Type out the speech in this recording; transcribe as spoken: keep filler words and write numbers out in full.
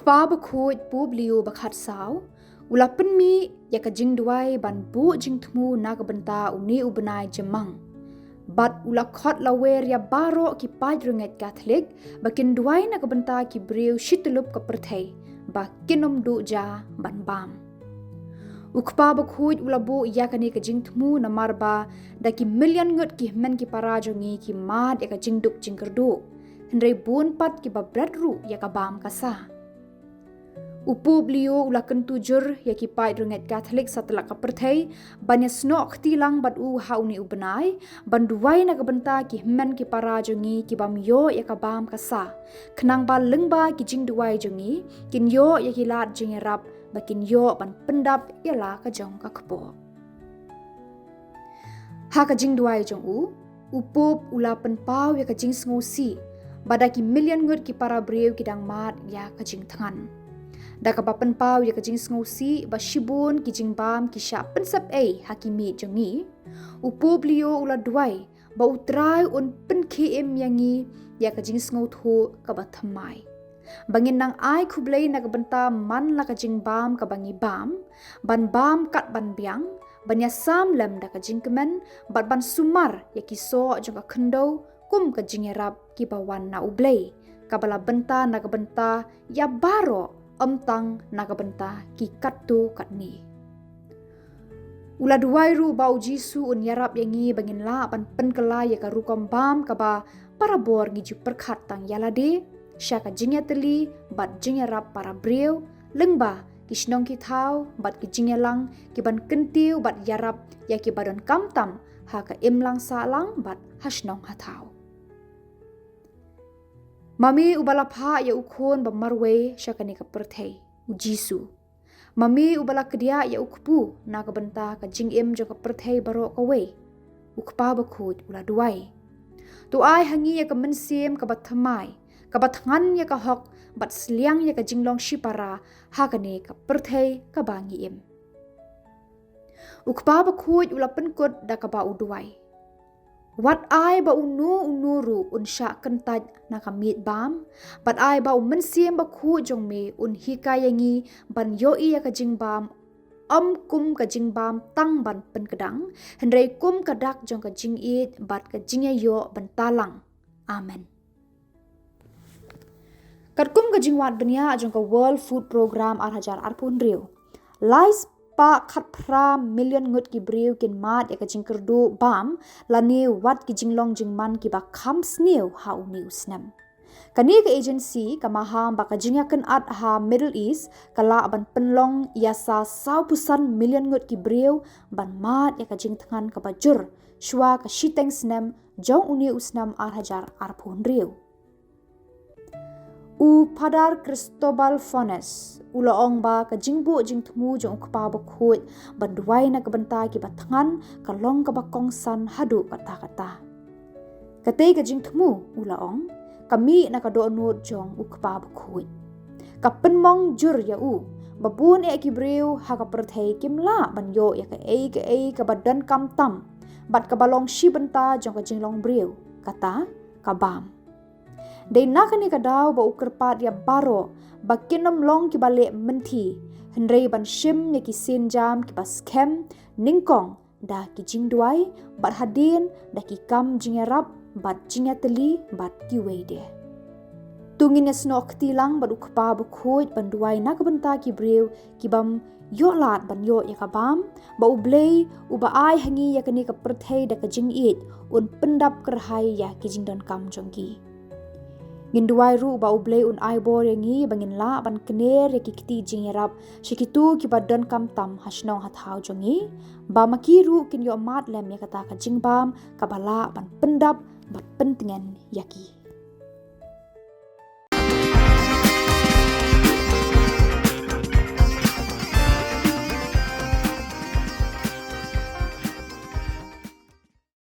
Kpa Bakhuid Pope Leo ba khatsaw u la pynmih ïa ka jingduwai ban buh jingthmu na ka bynta une u bnai jymmang. Bad u la khot lawyer ïa baroh ki paid rangeit Katholik ba kin duwai na ka bynta ki briew shityllup ka pyrthei ba kin ym duh ja ban bam. U Kpa Bakhuid u la buh ïa kane ka jingthmu namar ba da ki million ngut ki hynmen ki para jong ngi ki mad ïa ka jingduk jingkyrduh. Hynrei bun pat kiba bret ruh ïa ka bam ka sa. U Pope Leo u la kyntu jur ïa ki paid rangeit Katholik satlak ka pyrthei ban ïasnoh kti lang bad u ha une u bnai, ban duwai na ka bynta ki hynmen ki para jong ngi ki bym ïoh ïa ka bam ka sa. Khnang ba lyngba ki jingduwai jong ngi kin ïoh ïa ki lad jingïarap ba kin ïoh ban pyndap ïa la ka jong ka kpoh. Ha ka jingduwai jong u, u Pope u la pynpaw ïa ka jingsngewsih ba da ki million ngut ki para briew ki dang mad ïa ka jingthngan. Da kaba pynpaw ïa ka jingsngewsih ba shibun ki jingbam ki shah pynsep ei ha ki miej jong ngi, u Pope Leo u la duwai ba U Trai un pynkhie im ïa ngi ïa ka jingsngewthuh kaba thymmai, ba ngin nang ai khublei na ka bynta man la ka jingbam kaba ngi bam, ban bam kat ban biang, ban ïasam lem da ka jingkmen, bad ban sumar ïa ki soh jong ka khyndew kum ka jingïarap kiba wan na U Blei, kaba la bynta na ka bynta ïa baroh, ym tang na ka bynta ki katto katne. U la duwai ruh ba U Jisu un ïarap ïa ngi ba ngin lah ban pynkylla ïa ka rukom bam kaba barabor ngi ju pyrkhat tang ïa lade, sha ka jingïatylli bad jingïarap para briew, lyngba ki shnong ki thaw bad ki jingïalang ki ban kyntiew bad ïarap ïa kiba donkam tam ha ka imlang sahlang bad ha shnong ha thaw. Ma me uba la phah ïa u khun ba marwei sha kane ka pyrthei, U Jisu. Ma me uba la kdiah ïa u kpu na ka bynta ka jingim jong ka pyrthei baroh kawei, U Kpa Bakhuid u la duwai. To ai ha ngi ïa ka mynsiem kaba thymmai, kaba thngan ïa ka hok, bad sliang ïa ka jinglong shipara ha kane ka pyrthei kaba ngi im. U Kpa Bakhuid u la pynkut da kaba u duwai. Wat ai ba uno uno ruh un shah kyntait na ka miej bam, bad ai ba U Mynsiem Bakhuid jong me un hikai ïa ngi ban ïohi ïa ka jingbam, ym kum ka jingbam tang ban pynkdang, hynrei kum ka dak jong ka jingïeit bad ka jingïaïoh bynta lang. Amen. Katkum ka jingwad bniah jong ka World Food Programme ar hajar arphew hynriew, lai spah khatphra million ngut ki briew kin mad ïa ka jingkyrduh bam lane wat ki jinglong jingman kiba kham sniew ha une u snem. Kane ka agency ka maham ba ka jingïakynad ha Middle East ka lah ban pynlong ïa sa sawphew san million ngut ki briew ban mad ïa ka jingthngan kaba jur shuwa ka shiteng snem jong une u snem ar hajar arphew hynriew. U Phadar Cristobal Fornes u la ong ba ka jingbuh jingthmu jong U Kpa Bakhuid ban duwai na ka bynta kiba thngan ka long kaba kongsan haduh katta katta. Katei ka jingthmu, u la ong, ka mih na ka dohnud jong U Kpa Bakhuid. Ka pynmong jur ïa u ba bun eh ki briew ha ka pyrthei kim lah ban ïoh ïa kaei kaei kaba donkam tam bad kaba long shi bynta jong ka jinglong briew, kata ka bam. Dei na kane ka daw ba u kyrpad ïa baroh ba kin ym long kiba leh mynthi, hynrei ban shim ïa ki sienjam kiba skhem, nyngkong da ki jingduwai, bad hadien da ki kam jingïarap bad jingïatylli bad kiwei de. To ngin ïasnoh kti lang bad U Kpa Bakhuid ban duwai na ka bynta ki briew ki bym ïoh lad ban ïoh ïa ka bam, ba U Blei uba ai ha ngi ïa kane ka pyrthei da ka jingïeit un pyndap kyrhai ïa ki jingdonkam jong ki. Ngin duwai ruh ba U Blei un ai bor ïa ngi ba ngin lah ban kner ïa ki kti jingïarap sha kito kiba donkam tam ha shnong ha thaw jong ngi, ba ma ki ruh kin ïoh mad lem ïa kata ka jingbam kaba lah ban pyndap bad pyntngen ïa ki.